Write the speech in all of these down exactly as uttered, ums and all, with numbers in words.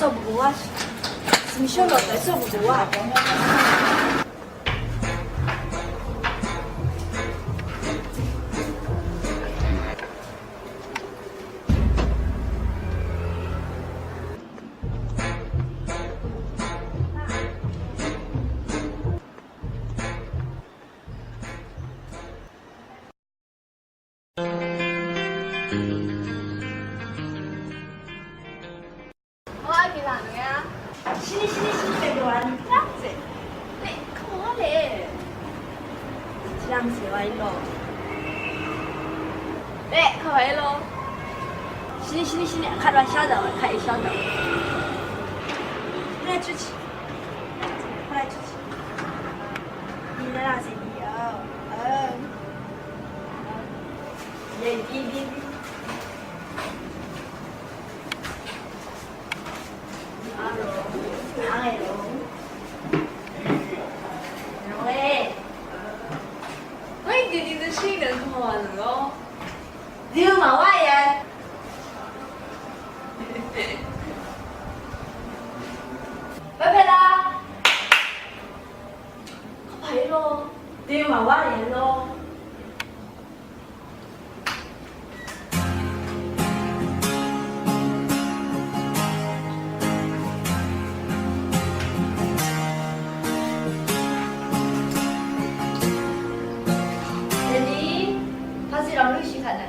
Só bùgù wá. Sìmìshó lọ pẹ̀ só bùgù wá. Ɔ, a bì là nø ya. Shini, shini, shini, bèbè wa ni plastic. Lè, kà wa lè. Shini, shini, wa ilo. Lè, kà wa ilo. Shini, shini, shini, kà wa sha da, kà i sha da. Lè, chuchi. Lè, chuchi. Ni la, la, se ni, oh, oh. Lè, bi, bi, bi. Oi, dì dì dì shì nø kà wà nø lo. Dì mà wà yà. Bye bye la. Kà wà yà lo. Dì mà wà yà lo. Dèní, pàzí rv̀m lúshì kvt nà.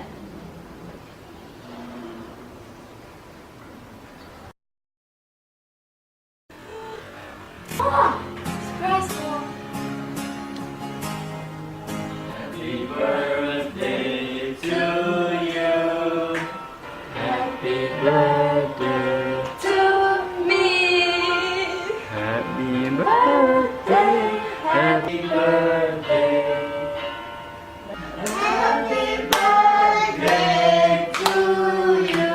Ah, surprise. Happy birthday to you. Happy birthday to me. Happy birthday. Happy birthday. Happy birthday to you.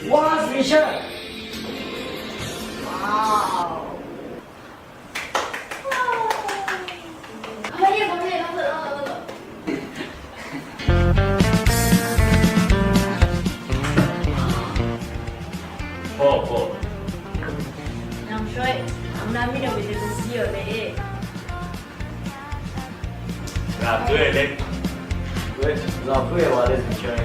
Wow, Michelle! Wow! Pò, pò. Nv̀mshóy, ang nami nv̀m wèdø dø zíò le. Rà bǿì lé. Rà bǿì wa lé zìnshóy.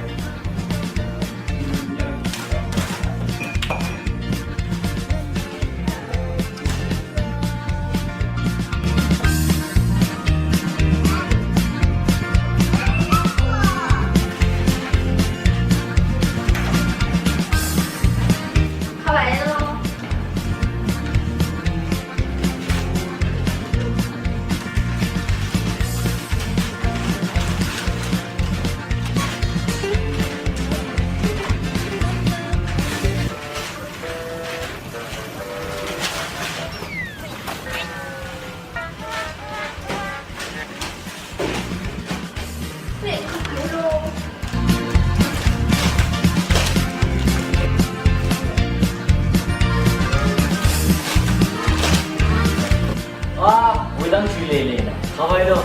Wa, wedv́ng tø̄ lèlè nø. Kàway dø.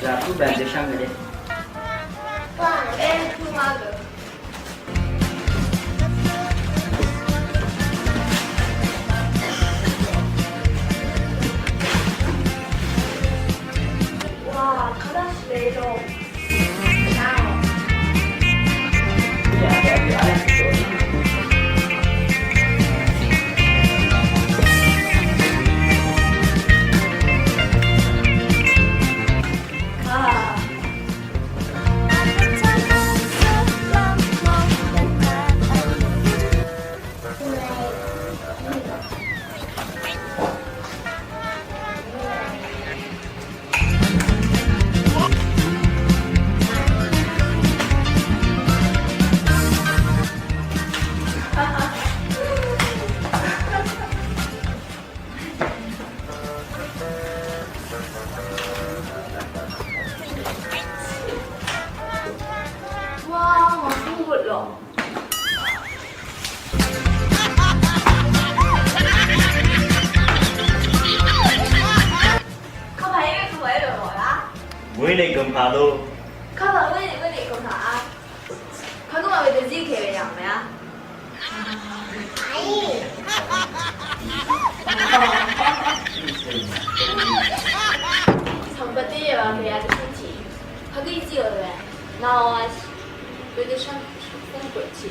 Zàkú bv̀n dvshv́ng gvdé. Wē lè gø̀m pà lo. Kapà wē lè, wē lè gø̀m pà a. Kagø̀m a wē dvzí kè wē yà mè a. Sàngpvtí wē kè yà dvzí tì. Kagø̀m zí wē. Nà wà shì. Wē dvshv́ng shv́ng gø̀m tì.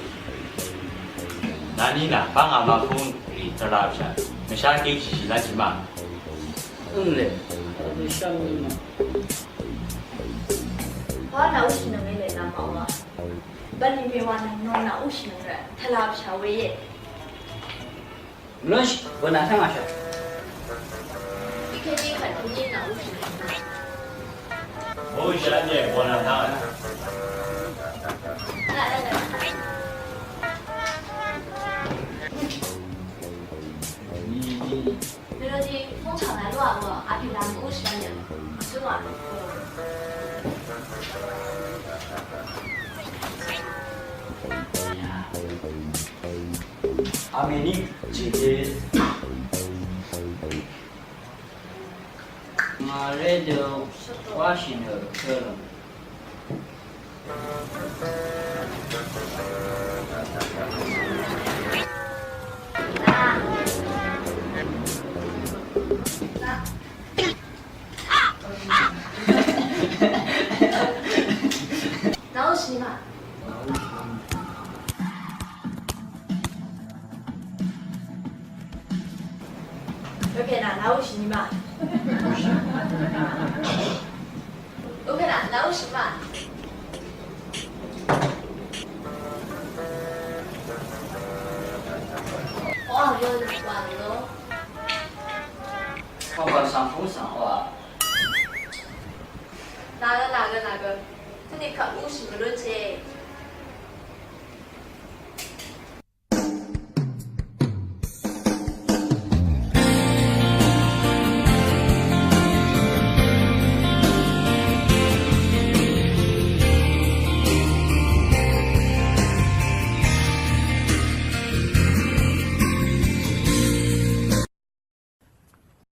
Nà nì nà bá ngà màkúng rì tvrà pshà. Mvshá kèk shì shì lán shì mà. Ǿng lè. Dvshv́ng nì mà. Wa nà ushì nøng e lè nà màwa. Bv̀nlì mèwà nøng nò nà ushì nøng rvt tvlap shà we íe. Mvlúnshì, bø̀n nà tv́ngà shà. Íkèní kvt kèní nà ushì nøng. Ushì nøng e bø̀n nà tv́ngà shà. Melody, 通常来录啊，我阿平咱们五十个人，是吧？Ameni jide. Maredo washino kölüm. Naushima. Öpena naushima. Öpena naushima. Wa lo wa lo. Papa sangfu sang wa. Naga naga naga. Tuni ka ushi mülunche.